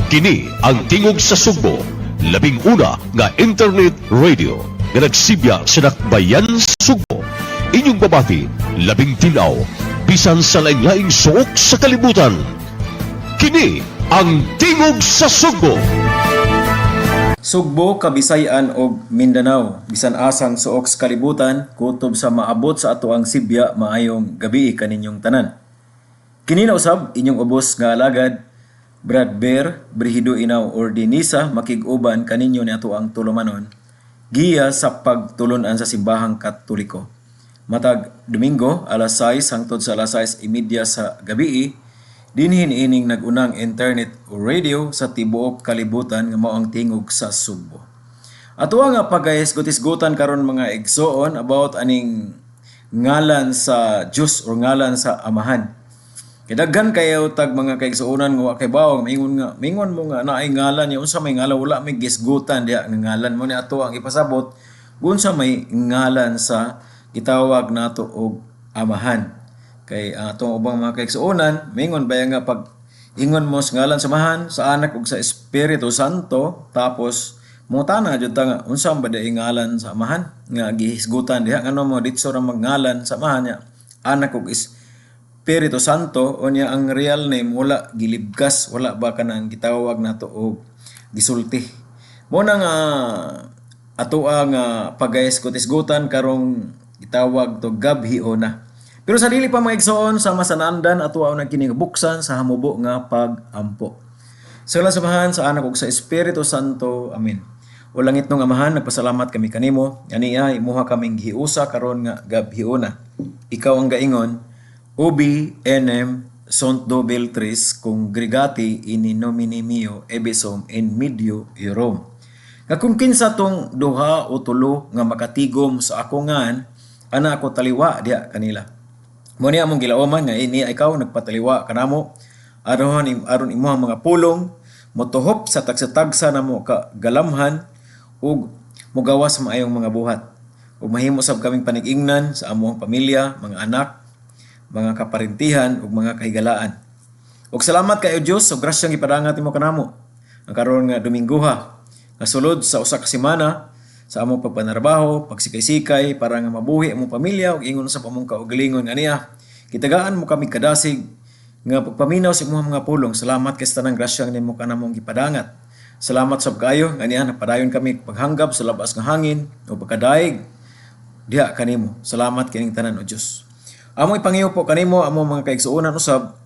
Kini ang Tingog sa Sugbo, 11 nga internet radio nga nagsibya sa dakbayan sa Sugbo. Inyong babati, labing tinaw, bisan sa laing-laing suok sa kalibutan. Kini ang Tingog sa Sugbo. Sugbo, Kabisayan ug Mindanao, bisan asang suok sa kalibutan, kutob sa maabot sa ato ang sibya, maayong gabi kaninyong tanan. Kini na usab inyong ubos nga alagad, Brad Bear, Brihido Inaw Ordinisa, makig-uban kaninyo ni ato ang tulumanon, giya sa pagtulunan sa Simbahang Katoliko. Matag Domingo, alas 6 hangtod sa alas 6:30 sa gabi, dinhin ining nag-unang internet radio sa tibuok kalibutan nga mao ang Tingog sa Sugbo. Ato nga paghisgot-hisgutan karon, mga igsoon, about aning ngalan sa Dios or ngalan sa Amahan. Kay daghan kayo tag mga kaigsuonan nga wa kay bawang maingon mo nga naay ngalan niya, unsa may ngalan? Wala may gisgutan diha nga ngalan mo ni ato ang ipasabot unsa may ngalan sa gitawag nato og Amahan. Kay ang atong ubang mga kaigsuonan maingon ba nga pag ingon mo sa ngalan sa Amahan, sa Anak ug sa Espiritu Santo, tapos mangutana jud ta nga unsa ba diay ngalan sa Amahan nga gihisgutan diha? Ngano mo ditso ra magngalan sa Amahan niya, Anak ug Espiritu Santo, unya ang real name wala gilibkas, wala ba kanang gitawag nato og gisulti? Mo na nga ato nga pagahisgot-hisgutan karong gitawag to gabhiona. Pero sa dili pa, mga igsoon, sama sa naandan, ato ang kini buksan sa hamubo nga pag-ampo. Sa ngalan sa Amahan, sa Anak ug sa Espiritu Santo. Amen. O langit nung Amahan, nagpasalamat kami kanimo. Ania imuha kaming gihiusa karon nga gabhiona. Ikaw ang gaingon, "Ubi enim sunt duo vel tres congregati in nomine meo, ibi sum in medio eorum." Nga kung kinsa tong duha o tulo nga makatigom sa ako ngan, ana ako taliwa diha kanila. Mo ni among gilauman nga ini ikaw nagpataliwa kanamo aron aron imuhang mga pulong motuhop sa tagsa-tagsa namo ka galamhan ug mogawas sa maayong mga buhat. Ug mahimo sab kaming panig-ingnan sa among pamilya, mga anak, mga kaparintihan ug mga kahigalaan. Ug salamat kayo, Dios, sa grasyang gipadangat nimo kanamo. Ang karon nga Domingoha nga sulod sa usa ka semana sa among pagpanarbaho, pagsikay-sikay para nga mabuhi among pamilya ug ingon sa among kaugalingon nga niya. Gitagaan mo kami kadasig nga pagpaminaw sa imong mga pulong. Salamat kay sa tanang grasyang nimo kanamong gipadangat. Salamat sab kayo nga niya napadayon kami paghanggap sa labas nga hangin o pagkadaig diha kanimo. Salamat kining tanan, O Dios. Amo ipangiyo po kanimo amo mga kaigsuonan usab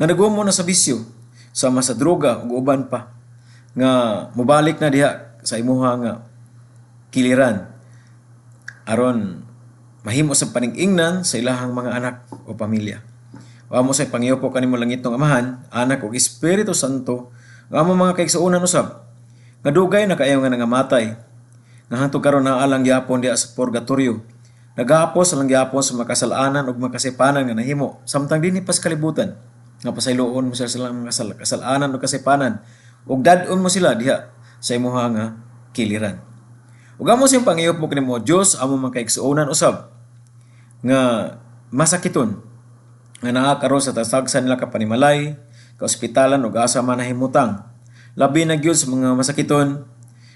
nga nagumo na sa bisyo sama sa droga ug uban pa nga mobalik na diha sa imuha nga kiliran aron mahimo sa paning-ingnan sa ilahang mga anak o pamilya. O amo sa pangiyo po kanimo, langitnong Amahan, Anak ug Espiritu Santo, nga amo mga kaigsuonan usab nga dugay na kaayo nga nangamatay nga hangtod karon naa lang gyapon diha sa purgatorio. Nagahapos lang gyapon sa makasalanan ug makasipanan nga nahimo samtang dinhi pa sa kalibutan, nga pasayloon mo sila sa mga kasalanan ug kasipanan ug dad-on mo sila diha sa imuha nga kiliran. Ug amo siyang pangiyo po kanimo, Dios, amo mga kaigsuonan usab nga masakiton nga naa karon sa tagsa nila ka panimalay, ka ospitalan ug asa man nahimutang. Labi na gyud sa mga masakiton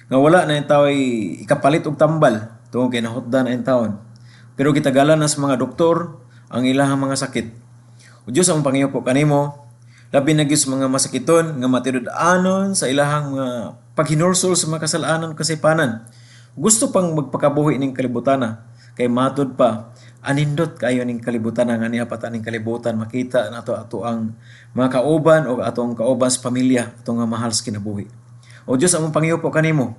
nga wala na ay ikapalit og tambal tungod kay nahutdan na taon. Pero gitagalan na sa mga doktor ang ilahang mga sakit. O Diyos, ang pangiyo po kanimo, labi na gyud sa mga masakiton nga matinud-anon sa ilahang mga paghinursol sa mga kasalanan kasipanan. Gusto pang magpakabuhi ning kalibutana kay matud pa anindot kayo ning kalibutan nga niya pa ning kalibutan makita nato ato ang mga kauban o atong kauban sa pamilya atong nga mahal sa kinabuhi. O Diyos, among pangiyo po kanimo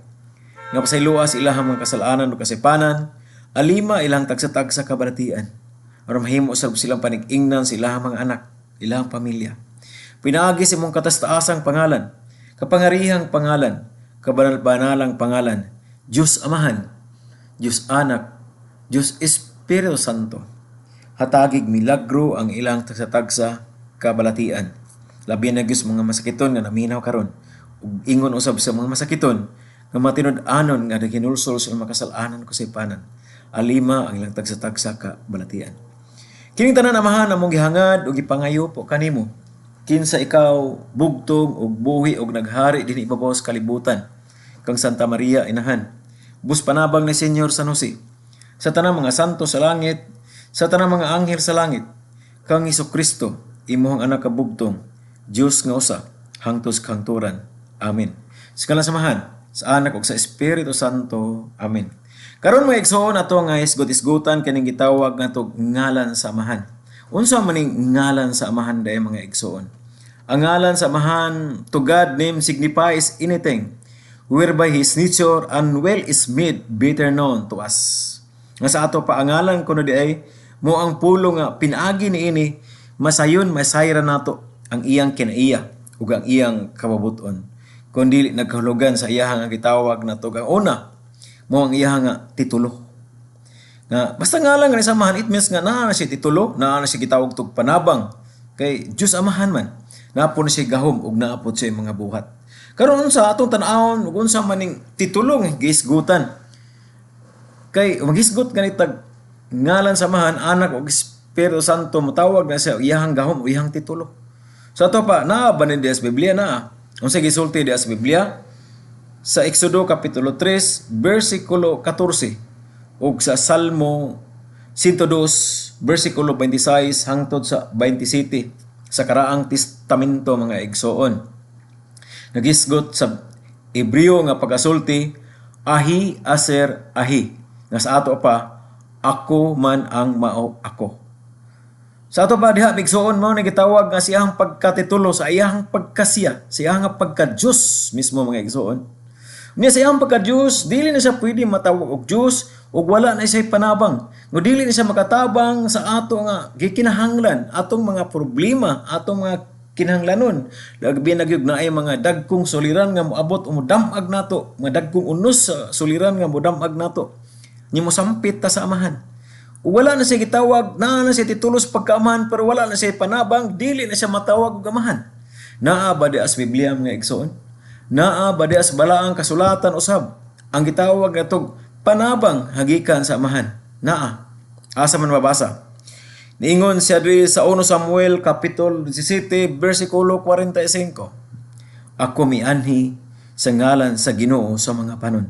nga pasayloa sa ilahang mga kasalanan o kasipanan, alima ilang tagsa-tagsa kabalatian aron mahimo sab silang panig-ingnan sa ilahang mga anak, ilahang pamilya. Pinaagi sa imong kataas-taasang pangalan, kapangarihang pangalan, kabanal-banalang pangalan, Diyos Amahan, Diyos Anak, Diyos Espiritu Santo. Hatagig milagro ang ilang tagsa-tagsa kabalatian. Labi na gyud sa mga masakiton nga naminaw karon. Ug ingon usab sa mga masakiton nga matinud-anon nga naghinulsol sa mga kasalanan kasipanan. Alima ang ilang tagsa-tagsa ka balatian. Kining tanan, Amahan, among gihangad ug gipangayo po kanimo. Kinsa ikaw bugtong ug buhi ug naghari dinhi ibabaw sa kalibutan. Kang Santa Maria Inahan. Bus panabang ni Senyor San Jose. Sa tanang mga santo sa langit, sa tanang mga anghel sa langit, kang Kristo, imuhang anak kabugtong, Dios nga usa, hangtod sa kahangturan. Amen. Sa ngalan sa Amahan, sa Anak ug sa Espiritu Santo. Amen. Karon, mga igsoon, ato nga hisgot-hisgutan kaning gitawag nga tog ngalan sa Amahan. Unsa man ning ngalan sa Amahan day, mga igsoon? Ang ngalan sa Amahan, to God name signifies anything whereby His nature and will is made better known to us. Nga sa ato pa, ang ngalan kuno di ay mo ang pulong nga pinaagi niini masayon masayra nato ang iyang kinaiya ug ang iyang kababuton. Kung dili nagkahulugan sa iyahang nga gitawag nato, ang una mo ang iyahang nga titulo. Nga basta ngalan nga sa Amahan, it means nga naa na siya titulo, naa na siya gitawag tug panabang kay Dios Amahan man. Naa po na siya gahom ug naa pod siya mga buhat. Karon, unsa atong tan-awon ug unsa maning titulo nga gihisgutan? Kay maghisgot ganitag ngalan sa Amahan, Anak ug Espiritu Santo, motawag na siya iyahang gahom o iyahang titulo. Sa ato pa, naa ba ni diya sa Biblia? Naa. Unsa gisulti diya sa Biblia? Sa Exodo kapitulo 3 versikulo 14 ug sa Salmo 102 versikulo 26 hangtod sa 27 sa Karaang Testamento, mga igsoon. Nagisgot sa Hebreo nga pagasulti, "Ahi aser ahi," nga sa ato pa, "Ako man ang mao ako." Sa ato pa diha, igsoon, mao na gitawag nga siyang pagkatitulo sa iyang pagkasiya, sa iyang pagka-Diyos mismo, mga igsoon. Niya sa iyang pagka-Diyos, dili na siya pwede matawag og Diyos ug wala na siya panabang. Ngo dili na siya makatabang sa ato nga gikinahanglan, atong mga problema, atong mga kinahanglanon. Labi na gyud naay mga dagkong suliran nga moabot o modamag nato, mga dagkong unos sa suliran nga modamag nato. Ni mosampit ta sa Amahan. Ug wala na siya gitawag, naa na siya titulo sa pagkaamahan pero wala na siya panabang, dili na siya matawag og Amahan. Naa ba di sa Biblia, mga igsoon? Naa ba di sa balaang kasulatan usab ang gitawag nga panabang hagikan sa Amahan? Naa. Asa man mabasa? Niingon siya diri sa 1 Samuel kapitulo 17 bersikulo 45. "Ako mianhi sa ngalan sa Ginoo sa mga panon."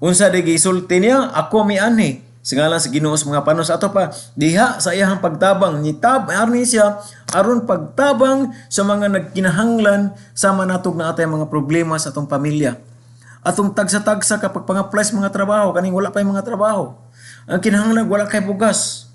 Unsa di gisulti niya? "Ako mianhi sa ngalan sa Ginoo sa mga panon." Sa ato pa, diha sa iyahang pagtabang nitab arni siya aron pagtabang sa mga nagkinahanglan sama natog na atay mga problema sa atong pamilya. Atong tagsa-tagsa kapag pang-apply sa mga trabaho, kaning wala pa yung mga trabaho. Ang kinahanglan, wala kay bugas.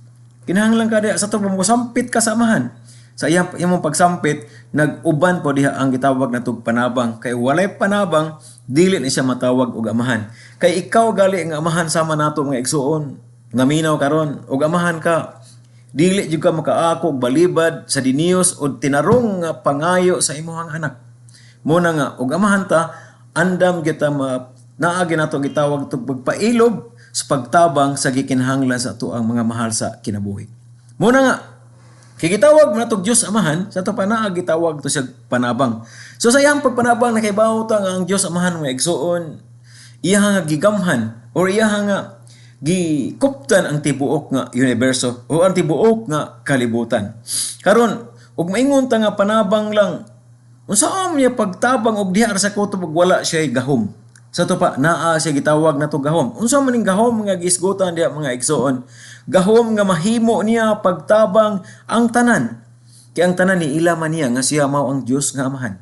Kinahanglan ka diha sa atong sampit ka sa Amahan. Sa iyang imong pagsampit, nag-uban po diha ang gitawag na tug panabang. Kay walay panabang, dili ni siya matawag og Amahan. Kay ikaw gali ang Amahan sama nato, mga igsuon. Naminaw karon og Amahan ka. Dili jud ka makaako og balibad sa diniyos o tinarong nga pangayo sa imong anak. Muna nga og Amahan ta, andam kita ma naa ginato gitawag tug pagpailob sa pagtabang sa gikinahanglan sa ato ang mga mahal sa kinabuhi. Muna nga kay gitawag man natog Dios Amahan, sa ato pa naa gitawag to siya panabang. So sa iyang pagpanabang, nakaibaw ta nga ang Dios Amahan, mga igsuon, iya nga gigamhan or iya nga gikuptan ang tibuok nga universo o ang tibuok nga kalibutan. Karon, ug maingon ta nga panabang lang, unsaon niya pagtabang og diha ra sa kutob ug wala siya gahom? Sa to pa, naa siya gitawag na to gahom. Unsa man ning gahom nga giisgutan diha, mga igsoon? Gahom nga mahimo niya pagtabang ang tanan. Kay ang tanan ni ila man niya nga siya mao ang Dios nga Amahan.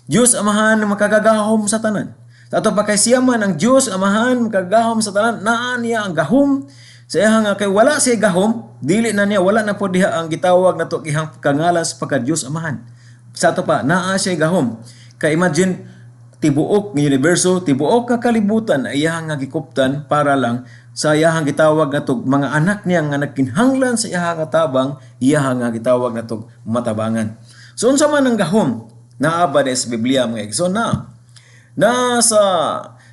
Dios Amahan makagagahom sa tanan. Sa ato pa, kay siya man ang Dios Amahan makagagahom sa tanan, naa niya ang gahom sa iya nga kay wala siya gahom, dili na niya, wala na po diha ang gitawag na to ihang kangalan sa pagka Dios Amahan. Sa ato pa, naa siya gahom. Kay imagine, tibuok nga universo, tibuok nga kalibutan ay iyahang nga gikuptan para lang sa iyahang gitawag nga tog mga anak niya nga nagkinhanglan sa iyahang nga tabang, iyahang nga gitawag nga tog matabangan. So unsa man ang gahom? Naa ba sa Biblia, mga igsoon? Na. Na sa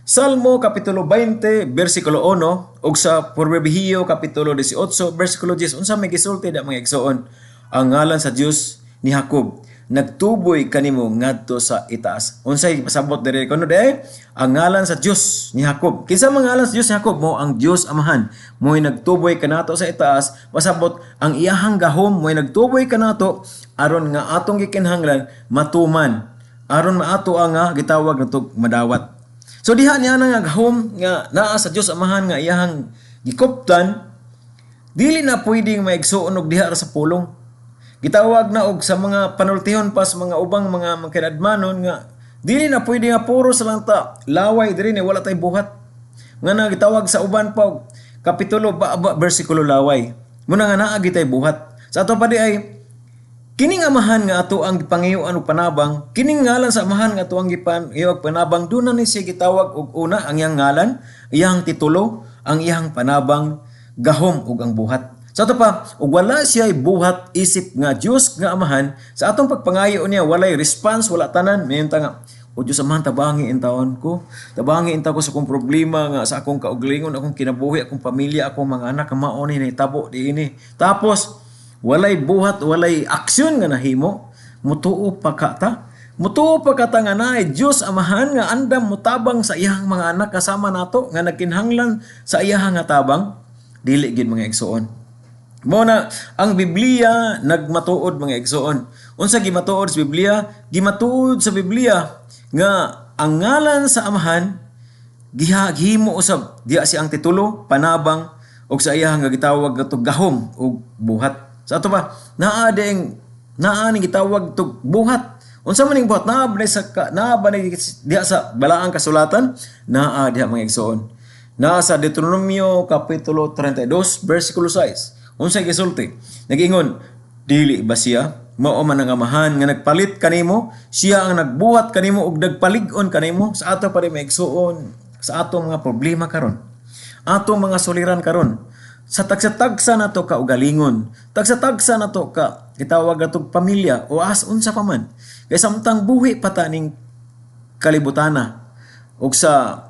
Salmo kapitulo 20 bersikulo 1 ug sa Proverbio kapitulo 18 bersikulo 10. Unsa may gisulti da, mga igsoon? "Ang ngalan sa Dios ni Jacob nagtuboy kanimo ngadto sa itaas. Unsay pasabot diri kuno de? Ang ngalan sa Dios ni Jacob. Kinsa man ngalan sa Dios ni Jacob? Mo ang Dios Amahan. Mo'y nagtuboy kanato sa itaas, pasabot ang iyahang gahom mo'y nagtuboy kanato aron nga atong gikinahanglan matuman, aron maato ang nga gitawag natog madawat. So diha niya na nga gahom nga naa sa Dios Amahan nga iyahang gikuptan, dili na pwedeng maigsuon og diha ra sa pulong. Gitawag na og sa mga panultihon pa sa mga ubang mga mangkinadmanon nga dili na pwede nga puro sa lang ta laway diri ni wala tay buhat. Nga na gitawag sa uban pa og kapitulo ba, ba bersikulo laway. Muna nga naa gitay buhat. Sa ato pa di ay kining Amahan nga ato ang gipangayuan og panabang, kining ngalan sa Amahan nga ato ang gipangayo og panabang, doon na ni siya gitawag og una ang iyang ngalan, iyang titulo, ang iyang panabang, gahom ug ang buhat. Sa ato pa, ug wala siya buhat isip nga Dios nga Amahan, sa atong pagpangayo niya walay response, wala tanan, mayon ta nga, "O Dios Amahan, tabangi in taon ko. Tabangi in ko sa akong problema nga sa akong kaugalingon, akong kinabuhi, akong pamilya, akong mga anak, mao ni nahitabo diini." Tapos walay buhat, walay aksyon nga nahimo, mutuo pa ka ta? Mutuo pa ka ta nga naay Dios Amahan nga andam mutabang sa iyang mga anak kasama nato nga nagkinahanglan sa iyahang nga tabang? Dili gid, mga igsuon. Mo na ang Biblia nagmatuod, mga igsuon. Unsa gimatuod sa Biblia? Gimatuod sa Biblia nga ang ngalan sa Amahan giha gihimo usab diha siya ang titulo, panabang ug sa iyahang nga gitawag nga gahom ug buhat. Sa ato pa, naa ding naa ning gitawag tug buhat. Unsa man ning buhat? Naa ba ni diha sa balaang kasulatan? Naa diha, mga igsoon. Naa sa Deuteronomio kapitulo 32 versikulo 6. Unsa gisulti? Nagingon, "Dili ba siya mao man ang Amahan nga nagpalit kanimo, siya ang nagbuhat kanimo ug nagpalig-on kanimo?" Sa ato pa rin, mga igsoon, sa atong mga problema karon, atong mga suliran karon, sa tagsa-tagsa nato ka ugalingon, tagsa-tagsa nato ka gitawag atong pamilya o as unsa pa man. Kay samtang buhi pa ta ning kalibutana ug sa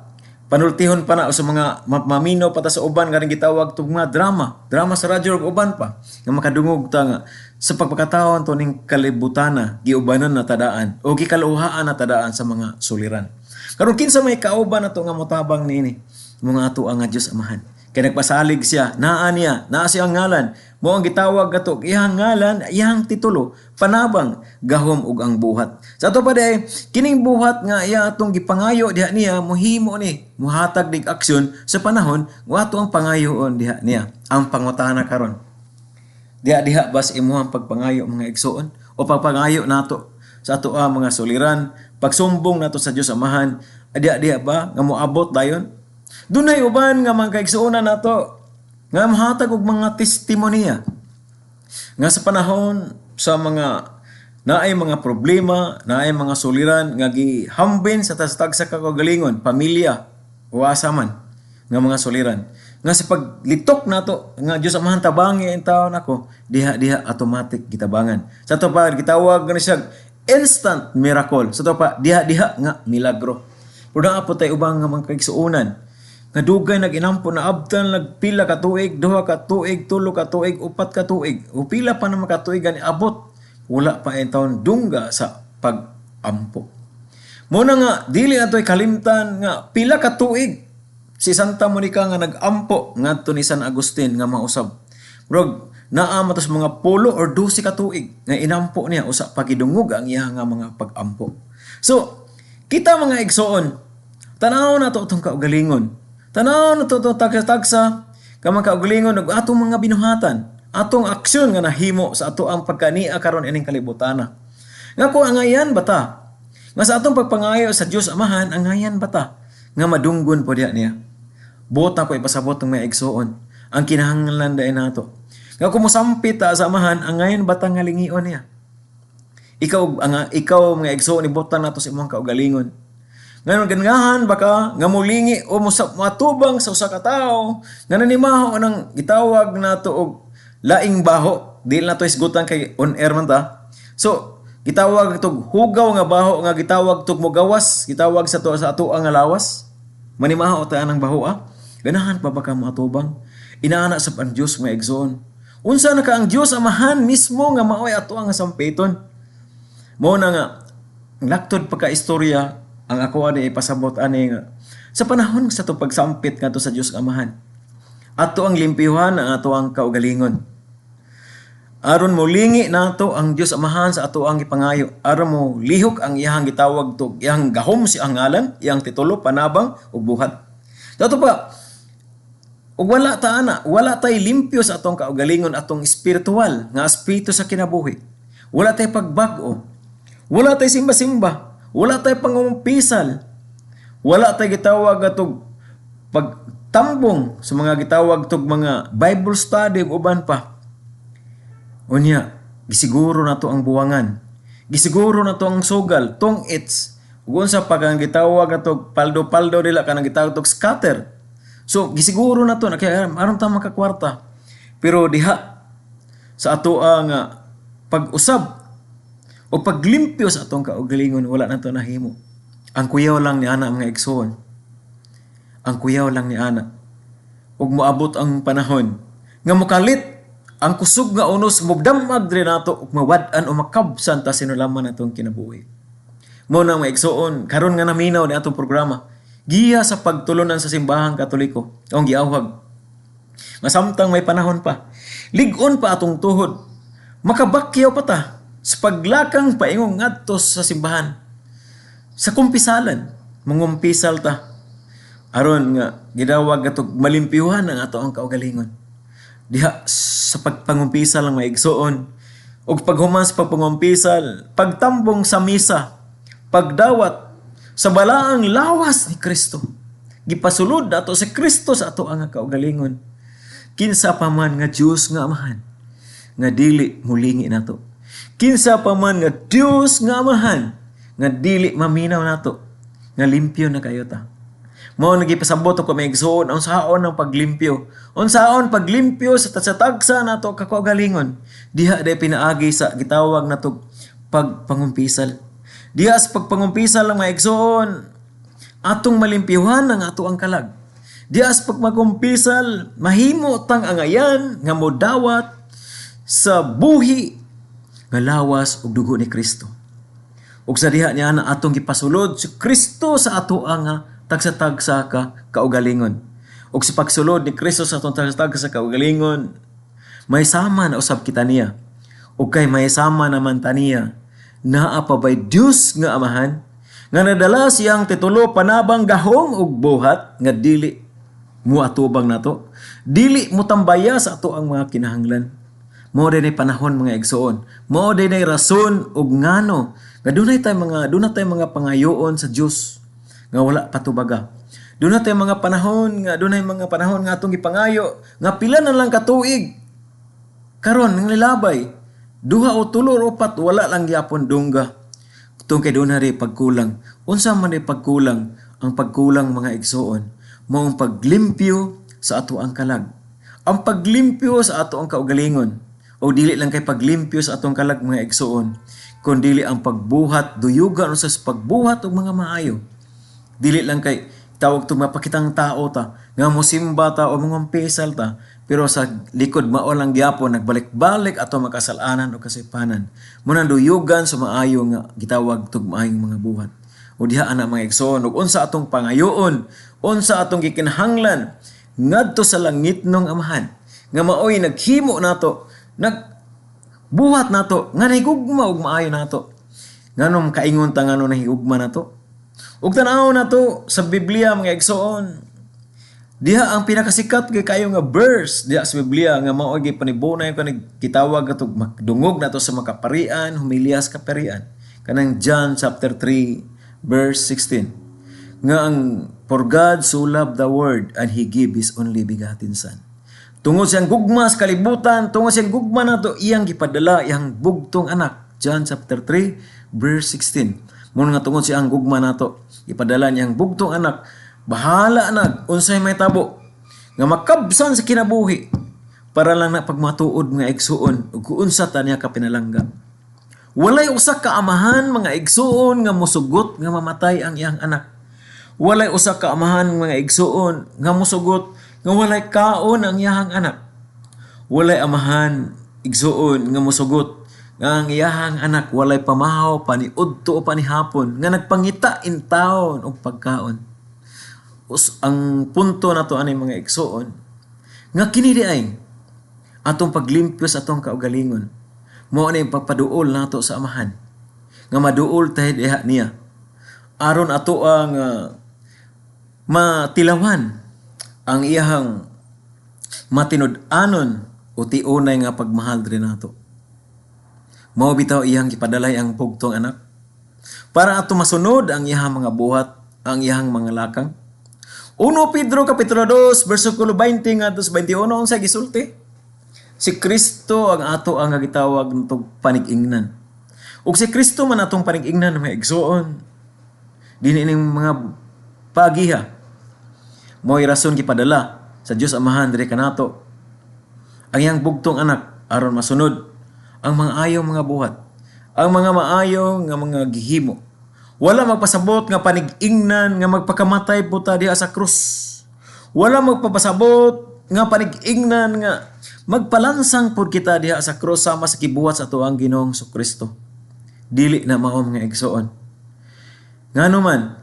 panultihon pa na o sa mga mamino pa ta sa uban nga gitawag tug mga drama, drama sa radyo ug uban pa nga makadungog ta nga sa pagpakataon to ning kalibutana giubanan na tadaan o gikaluhaan na tadaan sa mga suliran. Karon, kinsa may kauban nato nga motabang niini? Mga ato ang nga Dios Amahan. Kay nagpasalig siya, naa niya, naa siya ang ngalan. Mo ang gitawag ato, iyang ngalan, iyang titulo, panabang, gahom ug ang buhat. Sa ato pa di, kining buhat nga iya atong gipangayo diha niya, muhimo ni, muhatag dig aksyon sa panahon nga ato ang pangayoon diha niya. Ang pangutana karon, diha diha bas imuhang pagpangayo, mga igsoon, o pagpangayo nato sa ato ang mga suliran, pagsumbong nato sa Dios Amahan, diha diha ba nga moabot dayon? Dunay uban nga mga kaigsuonan nato nga mahatag og mga testimonya nga sa panahon sa mga naay mga problema, naay mga suliran nga gihambin sa tagsa ka kaugalingon, pamilya o asa man nga mga suliran. Nga sa paglitok nato nga, "Dios Amahan, tabangi ang taon ako," diha diha automatic gitabangan. Sa ato pa gitawag nga siya instant miracle. Sa ato pa, diha diha nga milagro. Pero naa po tay ubang nga mga kaigsuonan nga dugay nag-inampo na abtan nagpila ka tuig, 2 ka tuig, 3 ka tuig, 4 ka tuig, o pila pa na makatuig gani abot, wala pa ang taon dungga sa pag-ampo. Muna nga dili nato'y kalimtan nga pila ka tuig si Santa Monica nga nag-ampo ngadto ni San Agustin nga mausab. Murag naa man mga 10 or 12 ka tuig nga inampo niya, usa pa gidungog ang iya nga mga pag-ampo. So, kita, mga igsoon, tanaw nato itong kaugalingon. Tanaw nato itong tagsa-tagsa ka mga kaugalingon ug atong mga binuhatan, atong aksyon nga nahimo sa ato ang pagkania karon ining kalibutana. Nga ko angayan bata nga sa atong pagpangayo sa Dios Amahan, angayan bata nga madunggon po diha niya? Buot ako ipasabot ng mga igsoon ang kinahanglan dahil nato. Nga kung mosampit ta sa Amahan, angayan bata nga lingion niya? Ikaw, ang ikaw, mga igsoon, ibutang nato sa imong kaugalingon. Ngayon, gangahan baka nga mulingi o matubang sa usa ka tawo nga nanimaho ng gitawag nato og laing baho? Dili na to isgutan kay on air man ta. So, gitawag tog hugaw nga baho nga gitawag tog mogawas, gitawag sa to sa ato ang lawas. Manimaho ta anang baho ah. Ganahan pa ba ka moatubang? Inaana sa ang Dios, mga igsoon. Unsa na ka ang Dios Amahan mismo nga maoy ato ang sampiton? Mao na nga laktod pagka istorya ang ako ani ipasabot ani nga sa panahon sa ato pagsampit ngadto sa Dios Amahan, ato ang limpyuhan ang ato ang kaugalingon. Aron mo lingi nato ang Dios Amahan sa ato ang gipangayo. Aron mo lihok ang iyang gitawag to, iyang gahom si ang ngalan, iyang titulo, panabang ug buhat. Dato pa ug wala ta ana, wala tay limpyo sa atong kaugalingon, atong espiritual nga aspeto sa kinabuhi. Wala tay pagbag-o. Wala tay simba-simba. Wala tay pangumpisal. Wala tay gitawag atog pagtambong sa mga gitawag tog mga Bible study ug uban pa. Unya, gisiguro nato ang buwangan. Gisiguro nato ang sugal, tong its. Ug unsa pa kang gitawag nato paldo-paldo nila kanang gitawag tog scatter. So gisiguro nato na kay aron ta makakwarta. Pero diha sa ato ang pag-usab o paglimpyo sa atong kaugalingon, wala nato nahimo. Ang kuyaw lang ni ana, mga igsoon. Ang kuyaw lang ni ana. Ug moabot ang panahon nga mokalit ang kusog nga unos, mudamag diri nato ug mawad-an o makabsan ta sinulaman atong kinabuhi. Mao na, mga igsoon, karon nga naminaw ni atong programa, giya sa pagtulunan sa Simbahang Katoliko, ang giawhag. Masamtang may panahon pa, lig-on pa atong tuhod, makabakyaw pa ta sa paglakang paingong ngadto sa simbahan. Sa kumpisalan, mangumpisal ta. Aron nga gidawag atog malimpyuhan ang ato ang kaugalingon. Diha sa pagpangumpisal ang mga igsoon, ug paghuman sa pagpangumpisal, pagtambong sa misa, pagdawat sa balaang lawas ni Kristo. Gipasulod ato si Kristo sa ato ang kaugalingon. Kinsa pa man nga Dios nga Amahan nga dili mulingi nato? Kinsa pa man nga Dios nga Amahan nga dili maminaw nato nga limpyo na kayo ta? Mao nagipasabot ako, mga igsoon, unsaon ang paglimpyo. Unsaon paglimpyo sa tagsa nato ka kaugalingon. Diha day pinaagi sa gitawag nato pagpangumpisal. Diha sa pagpangumpisal ang mga igsoon, atong malimpyuhan ang ato ang kalag. Diha sa pagmagumpisal, mahimo tang angayan nga modawat sa buhi nga lawas ug dugo ni Kristo. Ug sa diha niya na atong gipasulod si Kristo sa ato ang tagsa-tagsa ka kaugalingon. Ug sa pagsulod ni Kristo sa atong tagsa-tagsa kaugalingon, may sama na usab kita niya. Ug kay may sama naman ta niya, naa pa bay Dios nga Amahan nga nadala siyang titulo, panabang, gahom ug buhat nga dili mo atubang nato, dili mo tambaya sa ato ang mga kinahanglan? Mao din panahon, mga igsoon. Mao din rason ug ngano nga dunay tay mga pangayoon sa Dios nga wala patubaga. Dunay mga panahon nga atong gipangayo nga pila na lang katuig karon nang nilabay, 2 o 3 o 4, wala lang gyapon dungga. Tungod kay dunay rin pagkulang. Unsa man ay pagkulang? Ang pagkulang, mga igsoon, mao ang paglimpyo sa ato ang kalag. Ang paglimpyo sa ato ang kaugalingon. O dili lang kay paglimpyo sa atong kalag, mga igsoon, kundi ang pagbuhat, duyugan sa pagbuhat og mga maayo. Dili lang kay tawag to mapakitang tao ta, nga mosimba ta o mangumpisal ta, pero sa likod mao lang gyapon nagbalik-balik ato makasalanan o kasipanan. Munang duyugan sa maayo nga gitawag tug maayong mga buhat. O diha ana, mga igsoon, ug unsa atong pangayoon, unsa atong gikinahanglan ngadto sa langitnong Amahan nga maoy naghimo nato, nagbuhat nato nga nahigugma og maayo nato? Nganong kaingon ta ngano nahigugma nato? Ug tan-aw nato sa Biblia, mga igsoon. Diha ang pinakasikat kay kayo nga verse diha sa Biblia nga mao gipanibunay kaning gitawag atog dungog nato sa makaparian, homilya sa kaparian. Kanang John chapter 3 verse 16 nga ang "For God so loved the world and He gave His only begotten Son." Tungod siyang gugma sa kalibutan, tungod siyang gugma nato, iyang gipadala iyang bugtong anak. John chapter 3 verse 16. Mao nga tungod siyang gugma nato, ipadala niyang bugtong anak. Bahala na unsay may tabo nga makabsan sa kinabuhi para lang na pagmatuod, mga igsuon, ug unsa ta niya kapinalangga. Walay usa ka amahan, mga igsuon, nga musugot nga mamatay ang iyang anak. Walay usa ka amahan, mga igsuon, nga musugot nga walay kaon ang iyang anak. Walay amahan, igsuon, nga musugot Nga ang iyahang anak walay pamahaw paniudto o panihapon nga nagpangita in town og pagkaon. Ang punto nato ani, mga igsuon, nga kini di ay atong paglimpyo sa atong kaugalingon. Mao ni pagpaduol nato sa Amahan. Nga maduol tayo diha niya. Aron ato ang matilawan ang iyahang matinud-anon o tiunay nga pagmahal diri nato. Mao bitaw iyang gipadalay ang bugtong anak para ato masunod ang iyahang mga buhat, ang iyahang mga lakang. 1 Pedro kapitulo 2 bersikulo 20 ngadto sa 21, unsa gisulti? Si Kristo ang ato ang gitawag natog panig-ingnan. Ug si Kristo man atong panig-ingnan, mga igsuon. Dinhi ning mga pagiha. Mo'y rason gipadala sa Dios Amahan diri kanato ang iyang bugtong anak aron masunod ang mga ayong mga buhat, ang mga maayo nga mga gihimo. Wala magpasabot nga panig-ingnan nga magpakamatay po ta diha sa krus. Wala magpapasabot nga panig-ingnan nga magpalansang pud kita diha sa krus sama sa kibuhat sa atoang Ginoong Kristo. Dili na mao, mga igsoon. Ngano man,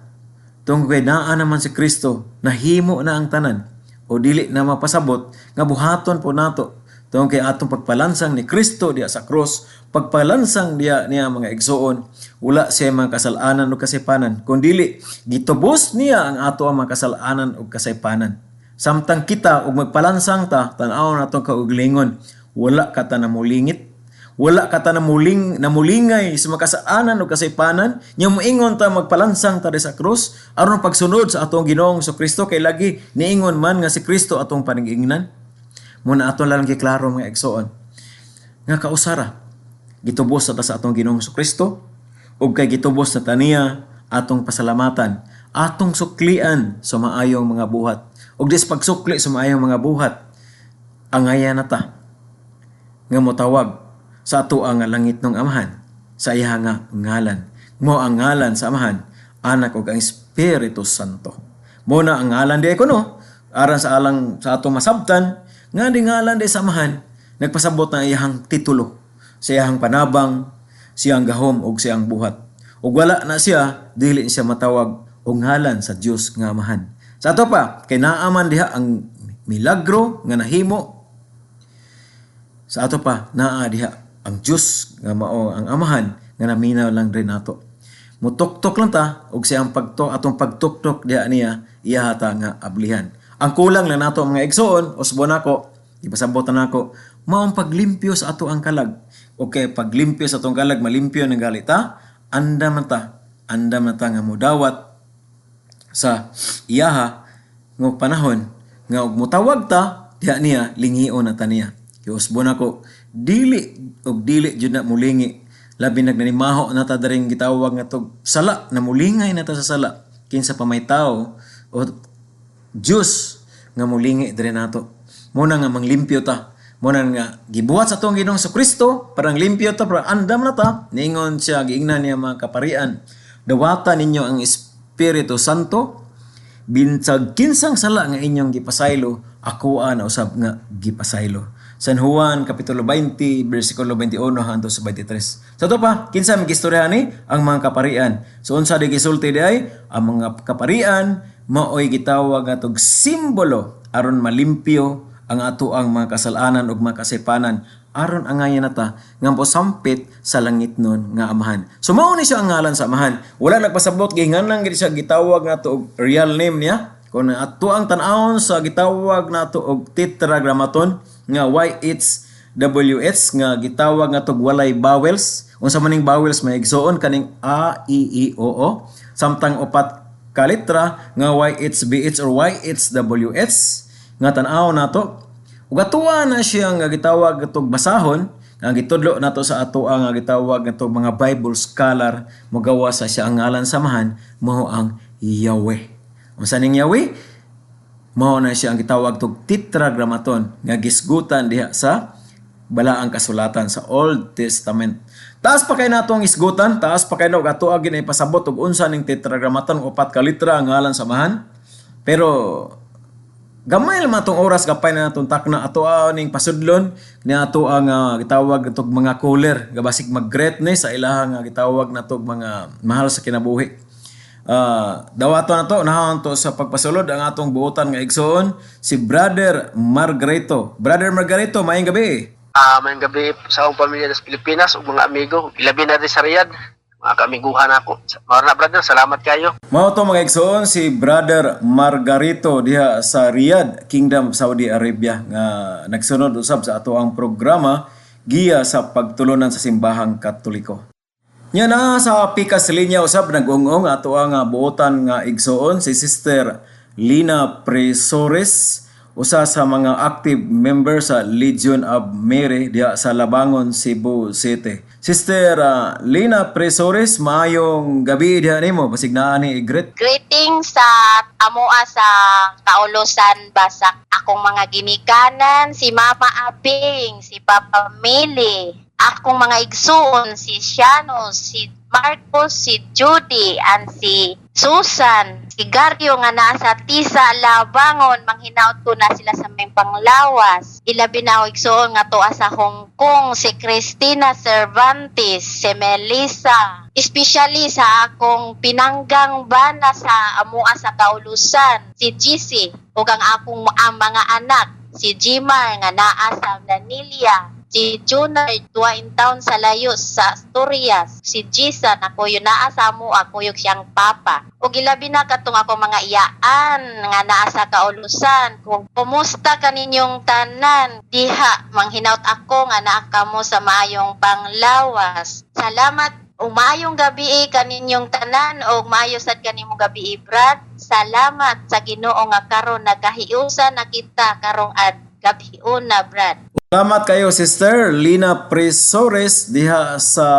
tungkol kay naa naman si Kristo, nahimo na ang tanan, o dili na mapasabot nga buhaton po nato tungkol kay atong pagpalansang ni Kristo diha sa krus, pagpalansang diha niya, mga igsoon, wala siya mga kasalanan o kasaypanan, kun dili gitubos niya ang ato ang mga kasalanan o kasaypanan. Samtang kita ug magpalansang ta, tan-aw natong kaugalingon, wala ka ta namulingit, wala ka ta namulingay sa mga kasalanan o kasaypanan. Nya moingon ta magpalansang ta sa krus aron pagsunod sa atong Ginoong Kristo, kay lagi niingon man nga si Kristo atong panigingnan. Muna ato lang giklaro, mga igsoon, nga kausara gitubos na ta sa atong Ginoong Kristo, ug kay gitubos na ta niya, atong pasalamatan, atong suklian sa maayong mga buhat. Ug dis pagsukli sa maayong mga buhat, angaya na ta nga motawag sa ato ang langit ng Amahan sa iya nga ngalan. Mo ang ngalan sa Amahan, Anak ug ang Espiritu Santo. Mo na ang ngalan di kuno aran sa alang sa atong masabtan nga di ngalan di sa Amahan nagpasabot na iyahang titulo, sa iyahang panabang, siyang gahom ug siyang buhat. Ug wala na siya, dili siya matawag og ngalan sa Dios nga Amahan. Sa ato pa, kay naaman diha ang milagro nga nahimo. Sa ato pa, naa diha ang Dios nga mao ang Amahan nga naminaw lang rin nato. Mutuktok lang ta ug siyang pagto atong pagtuktok diha niya, iya ta nga ablihan. Ang kulang lang nato, mga igsoon, usbon nako, ipasabot na nako, mao ang paglimpyo sa ato ang kalag. Okay, paglimpyo sa atong kalag, malimpyo ng galita, andam na ta, andam na ta nga mudawat sa iyaha nga panahon nga og mutawag ta diha niya, lingion na ta niya. Giusbon ako, dili og dili jud na mulingi, labi nag nanimaho na ta daring gitawag nga tog sala, namulingay na ta sa sala. Kinsa pa may tao o Dios nga mulingi diri nato? Mo na nga manglimpyo ta. Mo na nga gibuhat sa atong Ginoong Kristo parang limpyo ta, para andam na ta. Niingon siya, giingnan niya mga kaparian, "Dawata ninyo ang Espiritu Santo. Binsag kinsang sala nga inyong gipasaylo, ako na usab nga gipasaylo." San Juan kapitulo 20 bersikulo 21 hangtod sa 23. Sa to pa, kinsa may gistorya ni ang mga kaparian? So unsa di gisulti di ay ang mga kaparian maoy gitawag nga tog simbolo aron malimpyo ang ato ang mga kasalanan ug mga kasaypanan, aron angayan na ta nga mosampit sa langit nun nga Amahan. So mao ni siya ang ngalan sa Amahan. Wala nagpasabot gihinganang gid siya gitawag nato og real name niya. Kung ato ang tan-awon sa gitawag nato og tetragrammaton nga YHWH nga gitawag nga tog walay vowels. Unsa man ning vowels, may igsuon? Kaning A E I O O. Samtang upat ka letra nga YHBH or YHWH nga tan-aw nato. Ug atuwa na siya nga gitawag atong basahon nga gitudlo nato sa ato ang nga gitawag nga mga Bible scholar, mogawa sa siya ang ngalan sa Amahan mao ang Yahweh. Unsa ning Yahweh? Mao na siya ang gitawag tog tetragrammaton nga gisgutan diha sa Balaang Kasulatan sa Old Testament. Taas pa kay nato ang isgutan, taas pa kay og ato ginay pasabot og unsa ning tetragrammaton, upat ka litra ang ngalan sa Amahan. Pero Gamay lang atong oras, gapay na natong takna ato ning pasudlon ni ato ang gitawag natog mga caller nga basig mag-greet ni sa ilahang gitawag natog mga mahal sa kinabuhi. Dawato na to, nahon to sa pagpasulod ang atong buotan nga igsoon, si Brother Margarito. Brother Margarito, maayong gabi. Maayong gabi sa akong pamilya sa Pilipinas ug mga amigo, ilabi na rin sa Riyadh, mga kaamiguhan ako. Mao na, brother, salamat kayo. Mao to, mga igsoon, si Brother Margarito diha sa Riyadh, Kingdom of Saudi Arabia, nga nagsunod usab sa ato ang programa Giya sa Pagtulunan sa Simbahang Katoliko. Nya na sa pikas linya usab nag-ungong ato ang buotan nga igsoon, si Sister Lina Presores, usa sa mga active member sa Legion of Mary diha sa Labangon, Cebu City. Sister Lina Presores, maayong gabi diha nimo, basig naa ni i-greet. Greetings sa amoa sa Kaulusan, Basak. Akong mga ginikanan, si Mama Abing, si Papa Mili, akong mga igsuon, si Shano, si Marcos, si Judy, and si Susan, si Gario nga naa sa Tisa, Labangon, manghinaot ko na sila sa may panglawas. Ilabi na ako igsuon nga tuwa sa Hong Kong, si Christina Cervantes, si Melissa, especially sa akong pinanggang bana sa amua sa Kaulusan, si GC, ug ang akong ang mga anak, si Jimar nga naa sa Nanilia, si Junard tuwa in town sa layo sa Asturias, si Jisan ako yun naa sa amua, kuyog siyang papa. Ug ilabi na katong ako mga iyaan nga naa sa Kaulusan. Kung kumusta kaninyong tanan diha, manghinaut ako nga naa kamo sa maayong panglawas. Salamat. Umayong gabi kaninyong tanan og maayo sad kanimong gabi, Brad. Salamat sa Ginoo nga karon nagkahiusa na kita karong ad gabiuna, Brad. Salamat kayo, Sister Lina Presores diha sa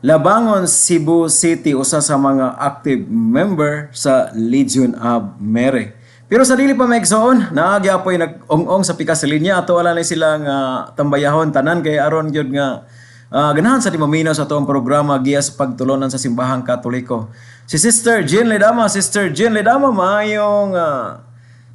Labangon, Cebu City, usa sa mga active member sa Legion of Mary. Pero sa dili pa maigsoon, naa gyapoy nag-ong-ong sa pikas sa linya, ato wala na silang tambayahon tanan kay aron gyud nga ganahan sa di maminaw sa atong programa Giya sa Pagtulunan sa Simbahang Katoliko. Si Sister Jean Ledama, Sister Jean Ledama, maayong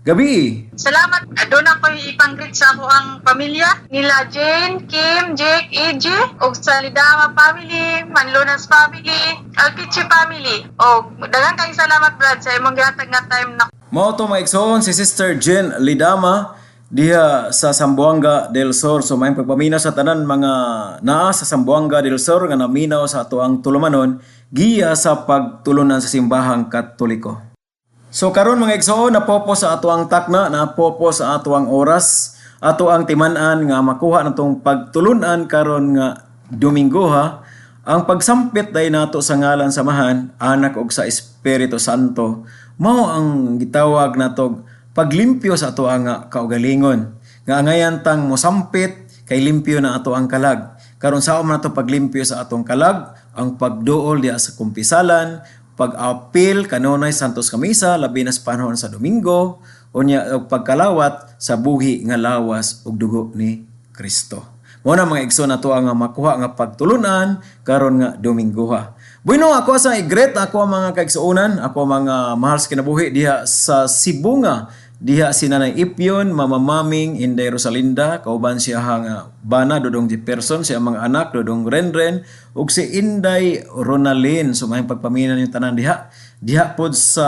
gabi. Salamat. Doon ako ipang-greet sa ako ang pamilya nila Jane, Kim, Jake, AJ, og sa Lidama family, Manlunas family, Alpiche family. Og daghang kayong salamat, Brad, sa imong gihatag nga time na Mao to, mga igsoon, si Sister Jen Lidama diha sa Zamboanga del Sur. So may pagpaminaw sa tanan mga naa sa Zamboanga del Sur nga naminaw sa ato ang tulumanon Giya sa Pagtulunan sa Simbahang Katoliko. So karon, mga igsoon, napopo sa ato ang takna, napopo sa ato ang oras, ato ang timan-an nga makuha natong pagtulunan karon nga Domingo ha. Ang pagsampit day nato sa ngalan sa Amahan, Anak ug sa Espiritu Santo, mao ang gitawag natog paglimpyo sa ato ang kaugalingon. Nga angayan tang mosampit kay limpyo na ato ang kalag. Karon sao man nato paglimpyo sa atong kalag? Ang pagduol diha sa kumpisalan, pag-apil kanunay Santos Kamisa, labi na sa panahon sa Domingo, unya og pagkalawat sa buhi nga lawas ug dugo ni Kristo. Mao na, mga igsoon, nato ang makuha nga pagtulunan karon nga Domingo ha. Bueno, ako sa i-greet ako ang mga kaigsuonan, ako ang mga mahal sa kinabuhi diha sa Sibonga, diha si Nanay Ipyon, Mama Maming, Inday Rosalinda, kauban siya nga bana Dodong Jefferson, siya mga anak Dodong Renren, ug si Inday Ronalyn. So may pagpamina yung tanan diha. Diha pod sa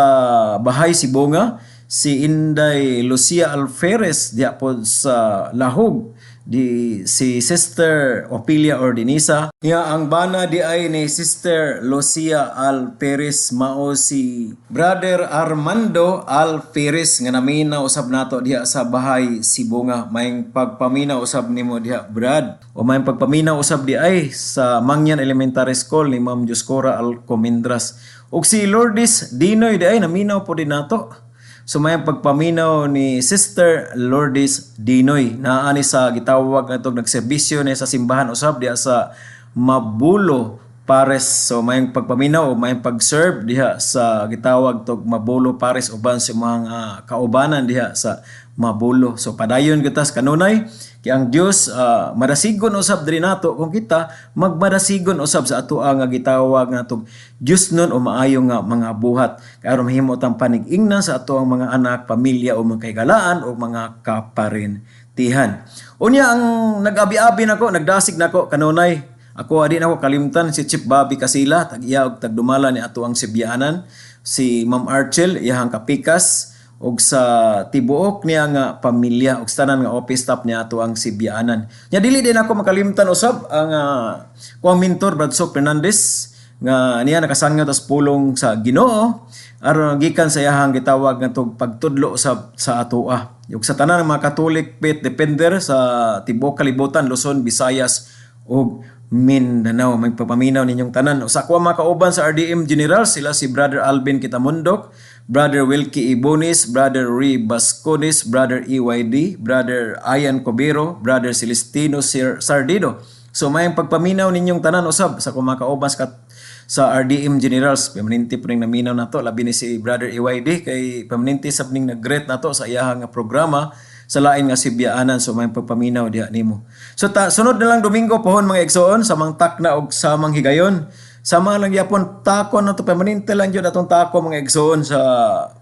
Bahay Sibonga, si Inday Lucia Alferez, diha pod sa Lahog, di si Sister Opilia Ordinisa. Nga ang bana di ay ni Sister Lucia Alferez mao si Brother Armando Alferez nga namina usab nato diha sa Bahay Sibonga. May pagpamina usab nimo diha, Brad, o may pagpamina usab di ay sa Mangyan Elementary School ni Ma'am Dioscora Alcomendras, ug si Lourdes Dinoy di ay naminaw po din nato. So may pagpaminaw ni Sister Lourdes Dinoy naa ni sa gitawag nga itong nagserbisyo ni sa simbahan usab diha sa Mabulo Pares. So may pagpaminaw o may pag-serve diha sa gitawag tog Mabulo Pares uban sa mga kaubanan diha sa Mabulo. So padayon kita sa kanunay Kay ang Dios madasigon usab diri nato kung kita magmadasigon usab sa ato nga gitawag natog Dios nun o maayo nga mga buhat. Kay aron mahimo tang panig-ingnan sa ato ang mga anak, pamilya o mga kahigalaan o mga kaparentihan. Unya ang nag-abi-abi nako, nagdasig nako kanunay. Ako adi nako kalimtan si Chief Bobby Casila, tag-iya og tagdumala ni ato ang Sibianan, si Ma'am Archel, iyahang kapikas, og sa tibuok niya nga pamilya og sa tanan nga office staff niya ato ang Sibianan. Nya dili din ako makalimtan usab ang kuang mentor, Brad Sok Fernandez, nga niya nakasangat tas pulong sa Ginoo aron gikan sa iyahang gitawag nga tog pagtudlo sa atoa. Ug sa tanan ng mga Catholic faith defender sa tibuok kalibutan, Luzon, Visayas ug Mindanao. Magpapaminaw ninyong tanan. Sa ako mga kauban sa RDM General, sila si Brother Alvin Kitamundok, Brother Wilkie Ibonis, Brother Ray Bascones, Brother EYD, Brother Ian Cobero, Brother Celestino Sardido. So may pagpaminaw ninyong tanan usab sa akong mga kauban sa RDM Generals. Permanente po ning naminaw nato, labi ni si Brother EYD kay permanente sab ning nag-greet nato sa iyahang nga programa sa lain nga sibyaanan. So may pagpaminaw diha nimo. So sunod na lang Domingo pohon, mga igsoon, sa mang takna og samang higayon. Sama lang yapon tako na to, permanente lang jud atong tako, mga igsoon, sa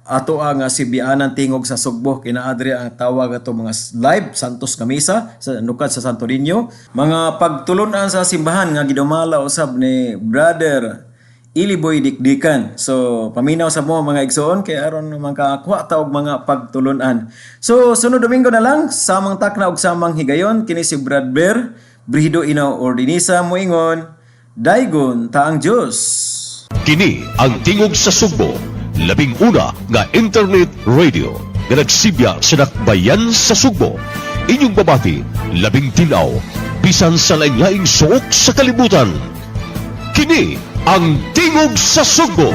ato ang sibyaanan Tingog sa Sugbo. Kinaadri ang tawag ato mga live Santos nga misa sa nukad sa Santo Niño, mga pagtulunan sa simbahan nga gidumala usab ni Brother Iliboy Dikdikan. So, paminaw sa mo, mga igsoon, kay aron makakuha ta og mga pagtulunan. So, sunod Domingo na lang, samang takna og samang higayon, kini si Brad Bear, Brihido Inaw Ordinisa moingon, daygon ta ang Dios. Kini ang Tingog sa Sugbo, 11 nga internet radio nga nagsibya sa dakbayan sa Sugbo. Inyong babati, labing tinaw, bisan sa laing-laing suok sa kalibutan. Kini ang Tingog sa Sugbo.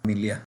Pamilya.